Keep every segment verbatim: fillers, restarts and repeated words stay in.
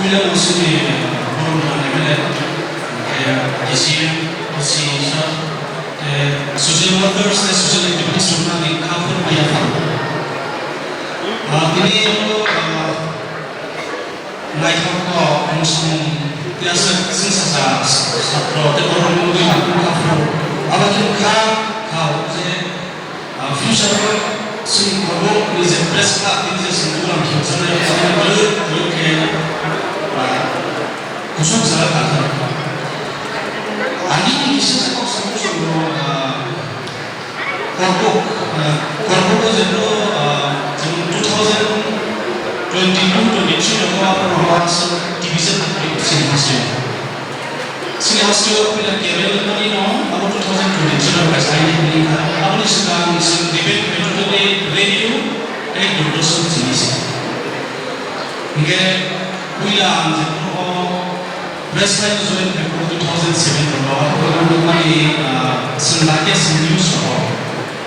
Puila no chini, uh, Borom Jora M L A, uh, A C M, O C sir, uh, social workers, uh, social activities rok nani kha phuru maya phuru. Uh, tini, uh, naithok no mung samung tiasa sing sasa satro tei borok mung dui mung kha phuru. Abo khe kha, kha je Ah, future o chwng tabuk ni je press club ni je chwng program khe bwchanai, ani kwrwi kwrwi khe, ah, kusuk jora tangkha. Ani ni kisa je kok samung samung, ah, Korbuk, ah, Korbuk o je to, ah, chwng two thousand twenty-two twenty-three rogo abo rogo aswk division ni kwrwi chini hasteo. Chini hasteo puila career wngmani no abo two thousand twenty-three no kaisa line wngkha. Aboni swkang chwng debate khlai tongthokgwi radio tei Doordarshan chini se. Hinkhe puila ang jephuru o press line join khlai phuru two thousand seven rogo, abo wngmani, ah, chwng lake chwng news rogo.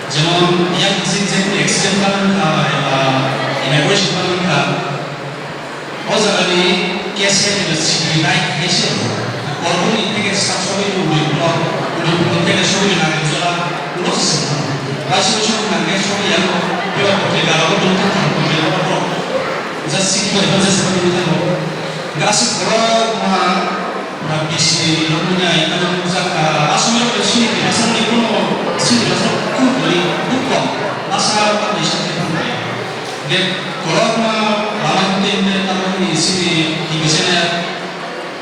Jemon yang chini je accident wngkha, ah, inauguration wngkha. O jaga ni case khe nini chini right khe se. Korbuk ni theke sak sogwi ni uri block, uri block theke sogwi ni nang jora, ulo se se. Ba se se nang khe sogwi yang, pura kote gara ko dum thang thang kote gara ko. Ja siki ba ba ja saba ni thang ko. Ga se koro ma, na bisi ni lo ni ai, na mo ja ka, asmi lo sini ki, asam ni kono, sini ki, asam ko ni, buko, asa ka ni sa ki thang. Hingke kolokma lama hingke hingke tamo ni sini T V channel,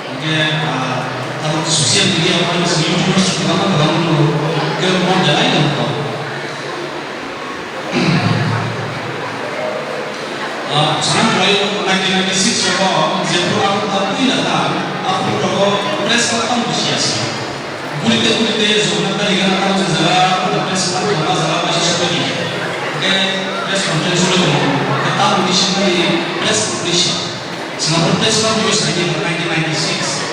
hingke, ah, tamo social media o hingke sini YouTubers kwbangma kwbangma tongo, hingke mo belai no tongo. Ah, sana khlai nineteen ninety-six rogo, jephru ang ta puila ta, aphuru rogo press club tamo bisi asi. Gurite gurite jokna tari gana tamo se jaga, press club tamo jaga, masa sokoni. Ke press conference lo tamo, ke tamo ni sini press conference. Singapore press club ni sini nineteen ninety-six.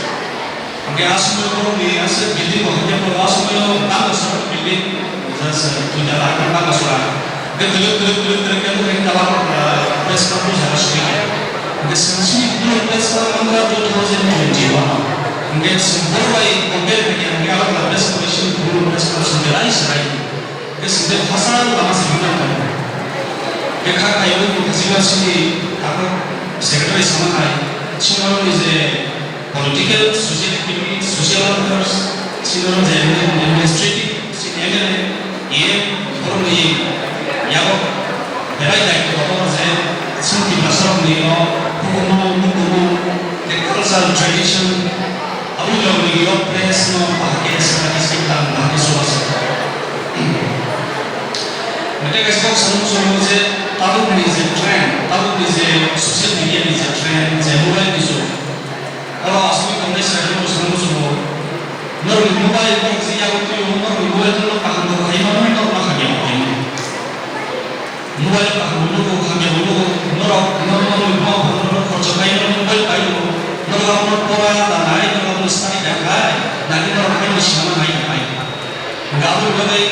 Ke asumyo borok ni ase building bo hake borok asumyo tamo sokoni building, just, uh, tuita lakh tamo sokoni. Hingke twrwk, twrwk, twrwk, twrwk, khe nwng khe tabuk, ah, press club o jaga sogwi kha. Hingke chwng chini Bru press club wngkha two thousand twenty-one o. Hingke chwng bohrok bai compare khaikha, hingke abo press club chini Bru press club chwng belai swrai. Hingke chwng tei kwchang lama se wngkha. Hingke kha khaio wngkha chini takhuk secretary sama hai, chini borokni je political, social activities, social workers, chini borok je administrative, chini M L A, E M, borokni yago belai daityo kotor je chwng Tiprasarokni o hukumu, mukumu, tei culture, tradition, aboni loge loge o press no bahai khe establish khe tang, bahai khe chubachu. Mete kaisa kok samung samung je tabukni je trend, tabukni je social media ni je trend, je mobile ni jug, oro aswk tongnai chwrairok no swngwi muchungo. Norokni mobile norok je yago twiyo, norokni mobile no kaham bo khai mano, norok ma hamya bo khai mano. Mobile kaham bo nugo, hamya bo nugo, norok, norok, norokni buma bupha norok khoroksa khai mano, mobile pai rwo, norok abono pora da nai, norok abono study da khai, naki norok khai no sinama nai da khai. Hingke aboni bagwi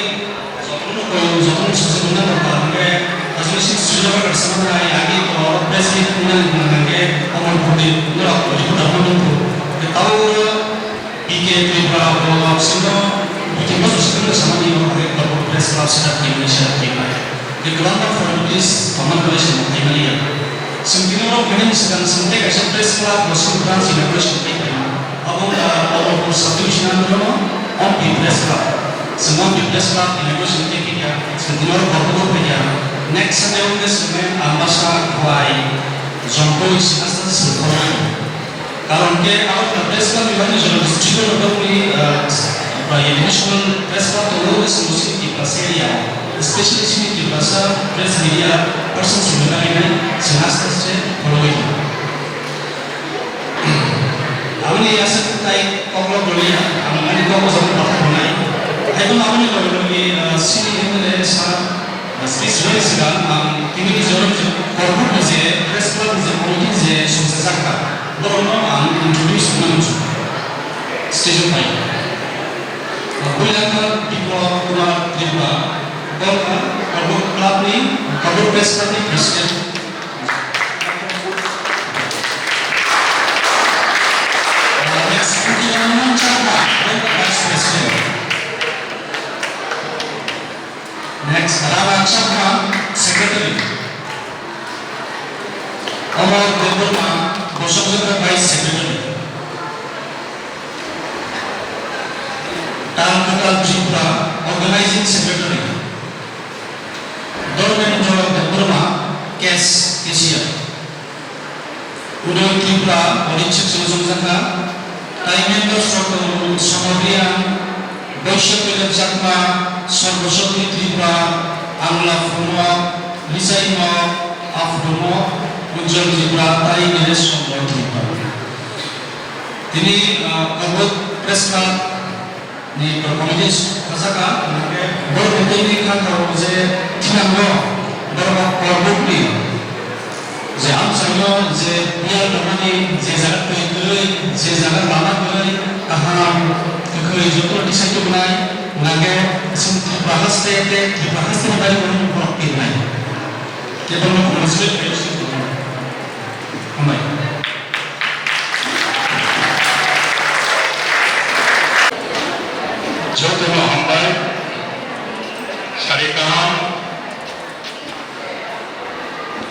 jotono koi, jotono sujak wngna dorkar, hingke aswk sik sujak wngna dorkar, agi to press meet wngna nangkhe, omo bwtwi norok reporter no nukgo. Hingke tabuk P K Tripura bo sino duti bosor sikhe samani o hai kormo press club setup khaimani, setup khaimani. Tei kwbangma formalities tongmani bagwi se bo khaimani ya. Chwng tini oro phainani swkang chwng tei kaisa press club bo chwng branch inauguration khe phaimani. Abo wngkha Amarpur subdivision under o Ompi Press Club. Chwng Ompi Press Club inauguration khe phikha, chwng tini oro kormo phikha. Next Sunday wngkhe chwng Ambasa, Khowai, Jampui, Sinasa, Sengkhor. Karon khe abo Press Club ni bagwi jora district o nokni, ah, ah, additional Press Club tongo, wngkhe chwng sini Tiprasa area, especially sini Tiprasa press media persons rokni bagwi nai chwng aste aste phologwi tongo. Aboni aswk tai kokrok rwliya, ang ani kok o jagwi bathai rwnai. Haiphano aboni loge loge, ah, sini M L A sir, Speech rwni swkang ang tini ni jora ni Korbuk ni je press club ni je committee ni je songchajak kha, borokno ang introduce wngna muchungo. Stage o phai. Puila kha Biplab Kumar Tripura, bo wngkha Korbuk club ni, Korbuk press club ni president. Next, Rana Chakma, Secretary. Amar Debbarma, Bosonjata Vice Secretary. Tal Katal Tripura, Organizing Secretary. Dharmendra Debbarma, Cash Cashier. Udoy Tripura, Audit Section Songjakha, Taimendra Sotto, Sonobrian, Boisya Koilak Chakma, Sarvaswati Tripura, Angla Phumo, Lisaimo, Aphumo, Ujjwal Tripura, Tai Ganesh Chandra Tripura. Tini, ah, Korbuk Press Club ni Committee sajaka, bor tei ni kha kha je thinango, borok Korbuk ni je amchaino je piyar tongmani je jaga twi kwrwi, je jaga lama kwrwi, kaham kwrwi joto tisai tubunai, nangkhe chwng Tripura haste tei Tripura haste ni bagwi borok tibnai. Tei borokno congratulate khlai si tongmani. Hambai. Jotono hambai. Sari kaham.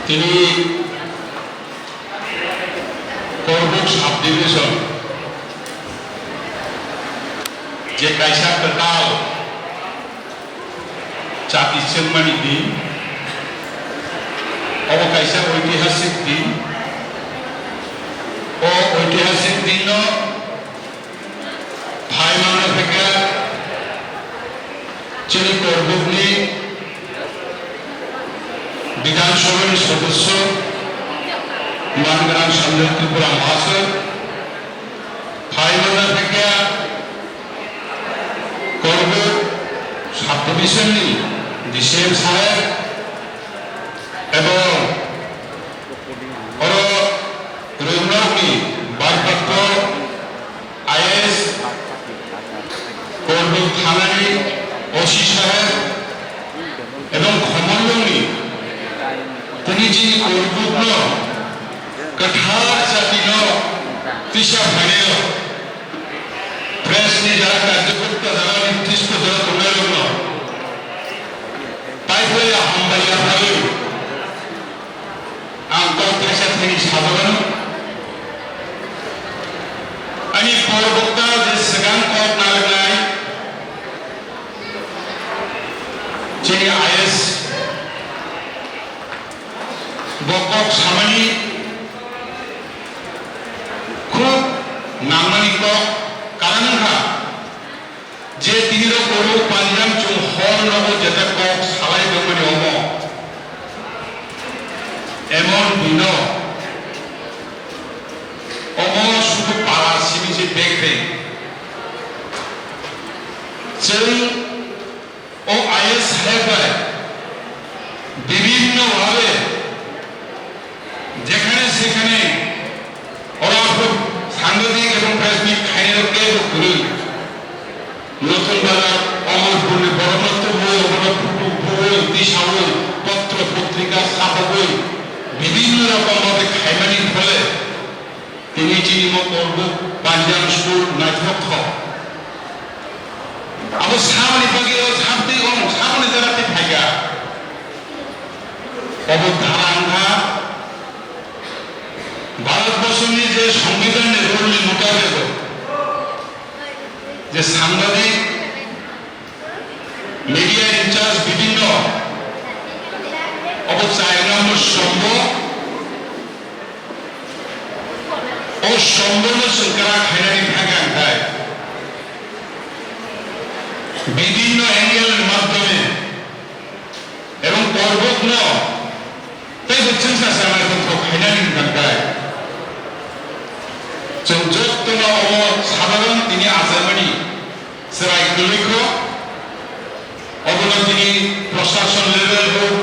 Tini Korbuk Subdivision je kaisa kwtal chati chengmani din, obo kaisa oitihasik din. O oitihasik dinno Phai manna phaikha chini Korbukni Bidhan Sabhani Sodosyo Mangran Sanjay Tripura Mahasoy, phai manna phaikha Korbuk Subdivision ni D C M saheb ebong oro Rwngnokni bharprakto I A S, Korbuk thanani O C saheb ebong Khomorlongni tini chini Korbukno kwthar jatino tisa phainairok, press ni jara karjokorta jara nirdisto jara tongnairokno taiphai hambai yapharwi. Ang kok kaisa thani sajagano. Ani porbokta je swkang kok narwknai chini I A S bo kok samani khub nangmani kok karon wngkha. Je tini rok oro panjang chwng hor nogo jeta kok salai tongmani omo. Emon bino omo sudu para simi se bek bek. Chwng o I A S saheb bai bibhinno bhabe jekhane sekhane oro aphuru sangbadik ebong press meet khainai rok kebo kwrwi. Notun Bazar, Omorpurni borokno tubui, obono photo bui, tisaui, potro potrika sapogwi, bibhinno rokom bhabe khaimani phole tini chini mo Korbuk panjang school naithok thok. Abo samani bagwi o sabtwi ong, samani jora tei phaikha. Obo dhara wngkha Bharat borsoni je Songbidanni rule ni mutabek je sangbadik, media in charge bibhinno obo char number sombo, o sombono chwng kwrak khainani thangkha wngkhai bibhinno angle ni madhyome ebong Korbukno teibo chwngsa sanai tongthok khainani wngkha wngkhai. Chwng jotono omo sadharon tini achaimani chwrai kwlwikho, obono tini proshason level hok,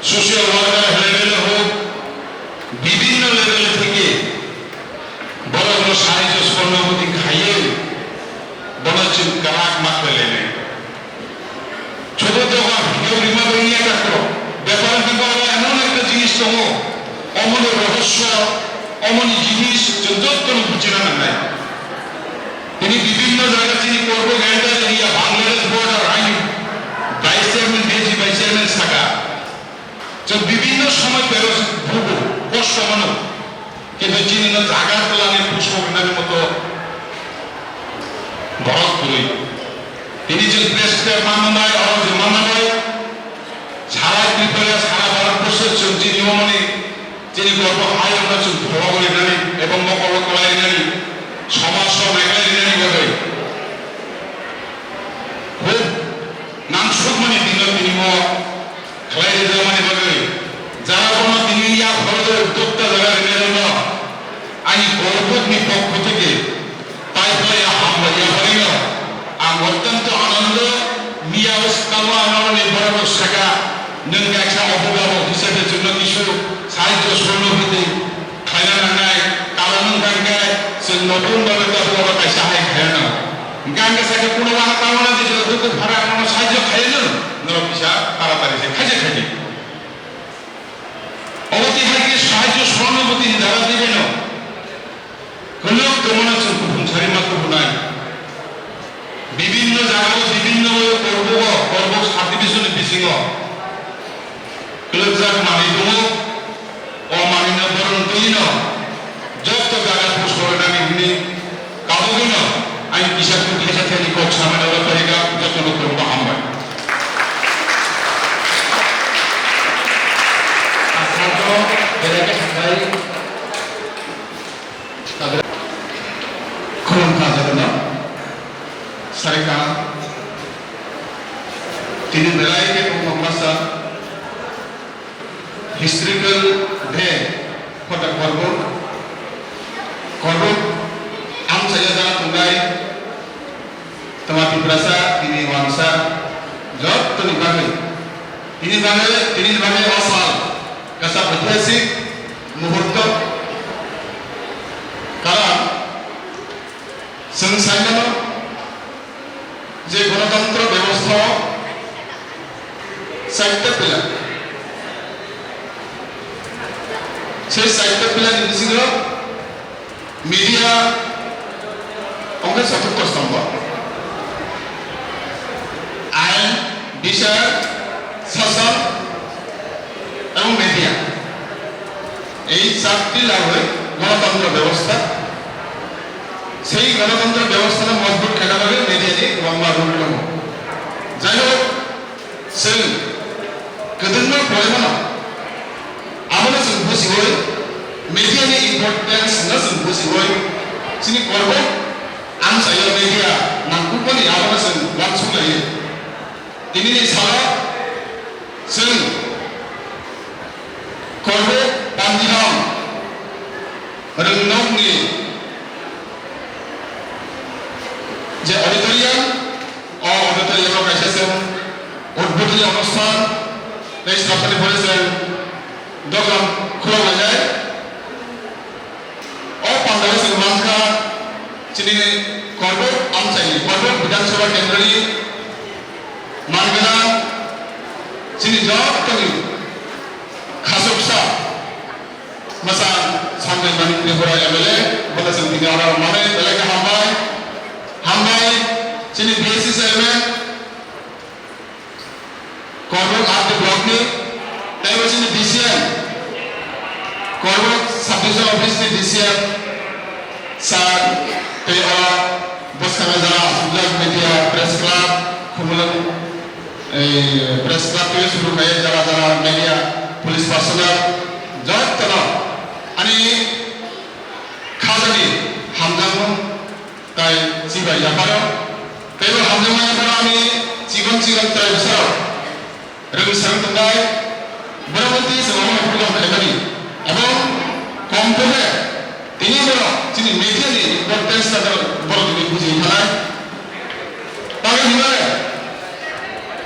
social worker level hok, bibhinno level theke borokno sahajyo sonobhuti khaiwi bono chwng kwrak ma khlailainai. Chudu doga video rima bai ya kakro. Bepar wngkha oro emon ekta jinis tongo, omoni rohosyo, omoni jinis chwng jotono buchina nangnai. Tini bibhinno Bibhinno jaga chini korbo ganda area Bangladesh border haino vice chairman, D C vice chairman saka. Chwng bibhinno somoy pero bhugo, kosto mano. Kintu chini no jaga twlani puso rinani moto borok kwrwi. Tini chwng press club manna bai, oro je manna bai, sara Tripura, sara Bharat borso chwng chini omoni, chini korbo hayungno chwng pholo rinani ebong mokolo kwlai rinani, somaj rok naiklai rinani bagwi. Hub nangsukmani dino tini mo khlai rijak mani bagwi, jara bono tini yapharo uddokta jaga rinai rwno ani Gorbokni pokho theke tai phlai ya hambai yapharino ang ottonto anando miya bwskango ang norokni borokno saka, nwng kaisa abhibhabok hisabe chwngno kisu sahajjo sorno hwtwi khlaina nangnai, karon wngkha hwnkhe chwng notun bhabe tabuk oro kaisa hai khaina nango. Hwnkhe ang khe sakhe kuno waha tamo na je jora dukhu phara ang nono sahajjo khaino, norok kisa taratari se khaijak khaidi. Obo twi hai khe sahajjo sorono bo tini dara dibaino. Kwlwk tongmano chwng kuphum sari ma kuphunai. Bibinno jagao, bibinno korbogo, korbo subdivision ni bisingo kwlwkjak manwi tongo. O manwino borom twino joto jaga push korinani hwnwi kabogwino ani kisa kisa thani kok samani oro torika jotono kwrwngma hambai. Aswkno belai khe hambai. Khulumkha jotono. Sarikha. Tini belai khe tongmung masa historical day, kotak Korbuk. Korbuk amchaio jana tongnai. Tama Tiprasa tini wansa jottoni bagwi, tini bagwi, tini bagwi o sal kasa oitihasik muhurto. Karon chwng sai mano je gonotontro bebostha o chaita pila, sei chaita pila ni bisingo media wngkha choturtho stombho. Ain, bichar, sason ebong media. Ei charti lagwi gonotontro bebostha. Sei gonotontro bebostha no mojbut khaina bagwi media ni kwbangma role tongo. Jai hok, chwng kwdwkma porimano, abono chwng bujiwi, media ni importance no chwng bujiwi, chini korbo amchaio media nangkukmani abono chwng uansuk laio. Tini ni salo chwng korbo Pandiram Rwngnokni je auditorium, o auditorium o kaisa chwng udbodhoni onusthan tei sabsani pore chwng dogan khulok lainai. O pandao chwng mankha chini Korbuk amchaini, Korbuk Bidhan Sabha Kendroni mangwna chini jottoni khasuksa Mwsa Sanjay Manik Tripura M L A, bono chwng tini oro manwi belai khe hambai. Hambai chini B S C chairman, Korbuk R D block ni, tei bo chini D C M, Korbuk sub division office ni D C M, sir, tei o bwskango jara aswk media, press club, Khumulwng, ei, press club tei suru khlai jara jara media, police personnel, jotono ani khajani hamjakmung tai chibai yapharo. Tei bo hamjakma yapharo ani chikon chikon tei bwsarok rwngsang tongnai, borok twi chwng omo program khlaimani. Ebong kom khe tini borok chini media ni importance ta borok tini buji thanai. Tamo hinmale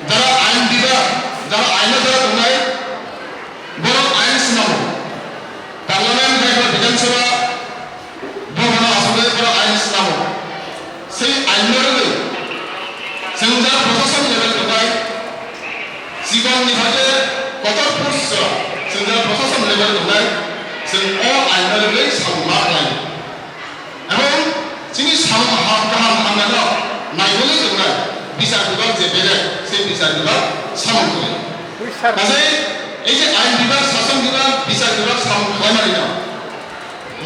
jara ain diba, jara ain o jara tongnai, borok ain swnamo. Parliament bai Bidhan Sabha Bhobano aswk bai borok ain swnamo. Sei ain no rwgwi chwng jara proshashan level tongnai, chikon ni phaikhe kotor post o chwng jara proshashan level tongnai, chwng o ain no rwgwi samung ma khlai. Ebong chini samung ham kaham hamya no Kaje ei je ain bibhag, sason bibhag, bichar bibhag samung khlaimanino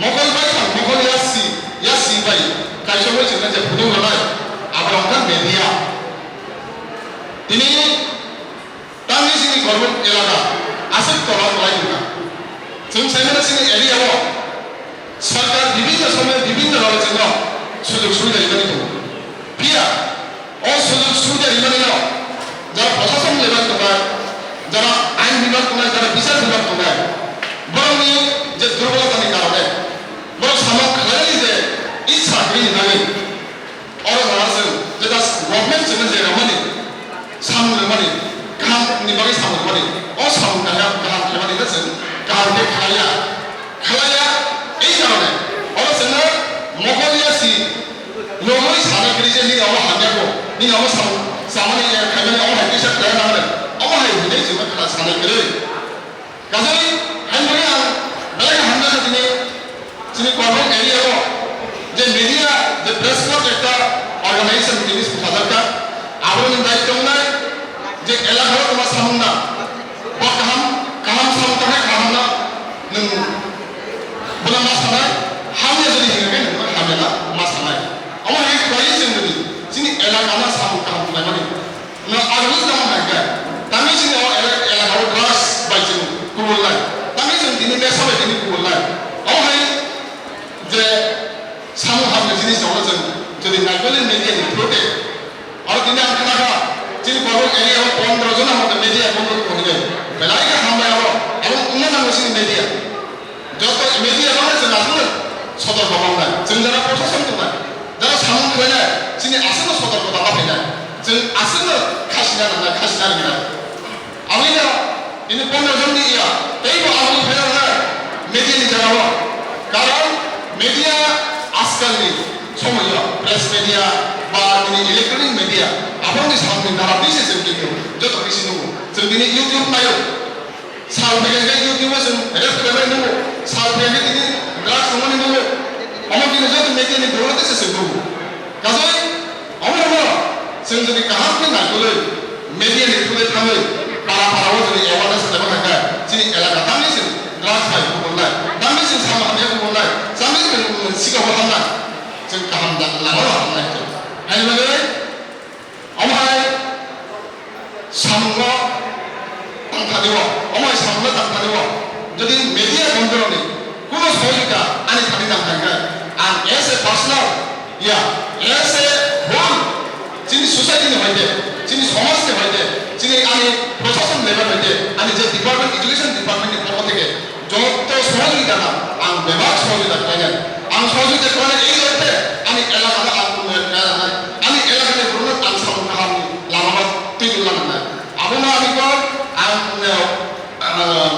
mokol bai thang, mokol yasi, yasi bai kaisogwi chwngno je phudung rwnai, aborok wngkha media. Tini tamni chini Korbuk elaka aswk tola kwlai wngkha. Chwng saimano chini area o sarkar bibhinno somoy bibhinno rok chwngno sujog subida rimani tongo. Phiya o sujog subida rimani no jara prosason level tongnai, jara ain bibhag tongnai, jara bichar bibhag tongnai, borokni je durbolotani karone borok samung khlainani je issa kwrwini bagwi oro jora chwng jeta government chwngno je rwmani samung rwmani, kaham ni bagwi samung rwmani, o samung kaham kaham khlaimani no chwng kaham khe khlaiya. Khlaiya, ei karone oro chwngno mokol yasi logwi sana kwrwi je nini omo hamya kho, nini omo samung samani ya khaimani omo hai kisa khlaiya nang re, omo hai hinwi chwngno kha sana kwrwi. Kasari haino ang belai hamya kha tini chini Korbuk area o je media, je press club ekta organization tini sajak kha, aboroni daityo wngnai je elaka o tongma samung na. Bo kaham, kaham samung tangkhe kaham no nwng bono ma sanai, hamya jodi hinkhe nwng hamya no ma sanai. Omo hai khe khlaiwi chwng jodi chini elaka no samung kaham khlaimani no agulwi tamo hai khe, tamni chini o ele-, elaka o drugs bai chwng kubulnai, tamni chwng tini nesa bai tini kubulnai. Omo hai je samung hamya jinis rokno chwng jodi naikoli media ni through te Aro tini ang khna kha, chini Korbuk area o pondro jona moto media bondo tongo hinwi. Belai khe hambai abo, abo wngna nango chini media. Joto media rokno chwng aswkno sotorko mangnai. Chwng jara prosason tongnai, jara samung khlainai, chini aswkno sotorkota ma phainai. Chwng aswkno khasina nangnai, khasina ringnai. Aboni no ini pondro jon ni iya, tei bo aboni phai rok nai media ni jora o. Karon media ajkal ni somoi o press media ba tini electronic media, aboni samung ni dara bisi se chwng kini joto bisi nungo. Chwng tini YouTube naio, sal phai khe YouTube o chwng rape khlaibai nungo, sal phai khe tini drugs tongmani nungo. Omo kini joto media ni doro tei se chwng nungo. Kasai Omo no chwng jodi kaham khe naikolwi media ni through thangwi para para o jodi awareness khlaiba thangkha, chini elaka tamni chwng drugs bai kubulnai, tamni chwng samung hamya kubulnai, tamni chwng sikao hamnai, chwng kaham da lama o hamnai. Haini bagwi omo hai Samungno tangthani o, omo hai samungno tangthani o, jodi media bondoroni kuno sohojogita ani thani tangthani khe, ang as a personal, ya, as a whole, chini society ni hoite, chini somaj ni hoite, chini ani prosason level hoite, ani je department, education department ni pokho theke, Joto sohojogita na, ang bebak sohojogita khlainai. Ang sohojogita khlainai, ei loite ani elaka no ang unnayona khlai lanai. Ani elaka ni borok no ang samung kaham ni lama no twi rwna nangnai. Abo no ani kok ang, eh,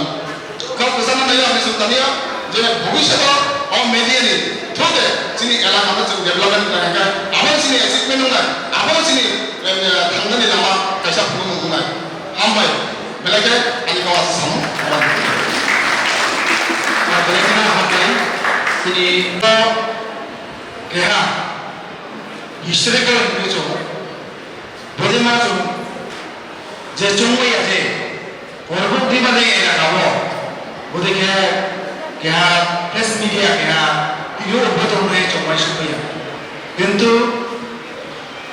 kok kwchangma nai ani chwng tani o je bhobishoto o media ni through de chini elaka no chwng development khlai kha. Abo chini achievement wngnai. Abo chini, eh, thangnani lama kaisa phunukmung wngnai. Hambai. Belai khe ani kok aswk samung. Ah, belai kheno hambai. Chini keha historical hinwi chwng. Bodi ma chwng je chwngmaya je Korbuk Dimari elaka o. Bodi khe keha press media keha tini o bothor nai chwngmai sukmaya. Kintu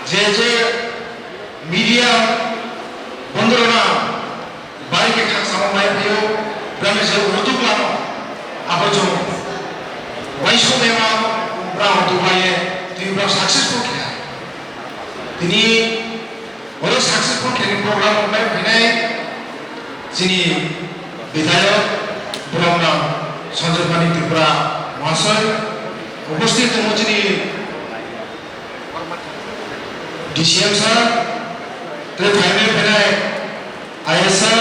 je je media bondorona Bari khe khakchangma mai phaiyo, brang je urutuk lano, abo chwng uaisukmaya ma brang dubai ye twi brang successful khe. Tini oro successful khe ni program rok mai phainai chini bidhayok Bulamram Sanjay Mani Tripura Mahasoy, uposthit tongo chini D C M sir, tei phainai phainai I S sir,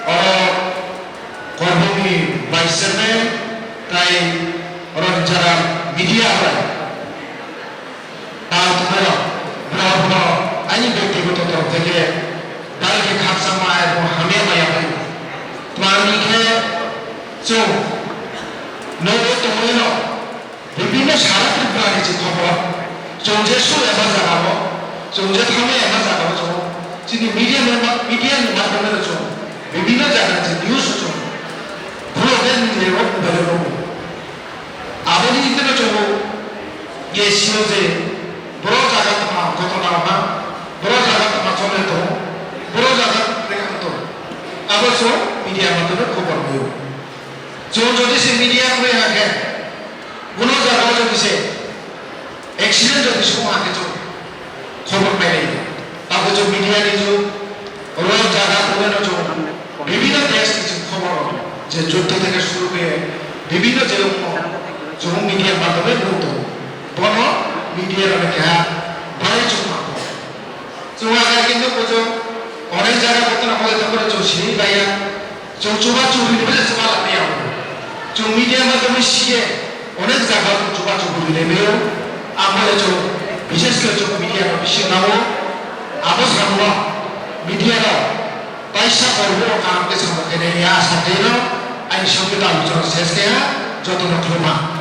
oro Korbukni Vice Chairman, tei oro jara media bai tal tongnai rok, borok no ani byaktigoto torop theke bari khe khakchangma ebo hamya maya bai. Twmani khe chwng nogo tongwi no Bibhinno sara Tripura ni je khobor, chwng je su eba jaga o, chwng je thangwi eba jaga o chwng, chini media ni ma-, media ni madhyame no chwng Bibhinno jaga je news o chwng bhoro khe media o mobile o nugo. Aboni hwnkheno chwng ye sio je boro jaga tongma ghotona wngkha, boro jaga tongma chole tongo, boro jaga tongma tongo. Abo chwng media madhyome khobor rwio. Chwng jodi se media wngwi hakhe, kuno jaga jodi se accident jodi se wngkha khe chwng khobor pailai. Tabuk chwng media ni jug, oro jaga tongwi no chwng bibhinno desh ni chwng khobor rok je juddo theke suru khe bibhinno je wngmo chwng media madhyome nukgo. Bono media rok ni keha bai chwng mango. Chwng aga khe nukgo chwng onek jaga ghotona kholai tongphuru chwng sini laiya. Chwng chuba chubini bai chuba lamaya. Chwng media madhyome siye onek jaga chwng chuba chubini laimayo. Abo le chwng bishesh khe chwng media no bisi nao. Abo samung media no taisa kormo kaham khe samung khe naiya asa khe no aini songkhe ta bichoro ses khe joto no khuluma.